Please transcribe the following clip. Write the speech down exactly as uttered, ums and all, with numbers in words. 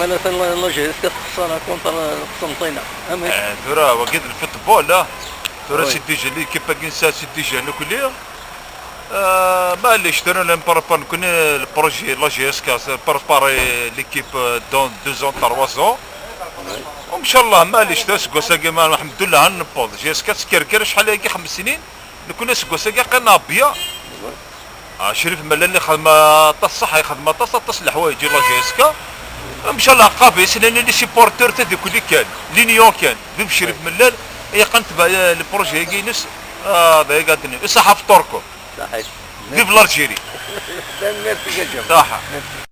Tlata n la J S K txeṣṣer contre Qsenṭina. Amek? Eh, tura wagi d lfutbol, ah. Tura c'est déjà l'équipe-agi nesɛa, c'est déjà nekkni. Ah, maɛlic, tura la nprépar nekkni le projet la J S K, c'est préparer l'équipe, euh, dans deux ans, trois ans. Ncallah, maɛlic, tura aseggas-agi, ma, lḥemdullah, ad newweḍ. J S K teskerker acḥal-agi, xems snin. Nekkni aseggas-agi qqaren-aɣ bien. Ah, Crif Mellal ixdem aṭas, ṣṣeḥ, ixdem aṭas, aṭas n leḥwayeǧ i la J S K. Ncallah, qabis, nnan les supporters, tadukli kan, l'union kan. Vive Crif Mellal, yeqqen tba-, le projet-agi-ines, ah, d aya i d-nini. Iṣaḥ ɣef Turku. Saḥit. Vive l'Algérie. Tanemmirt-ik a Ǧaw. Saḥa.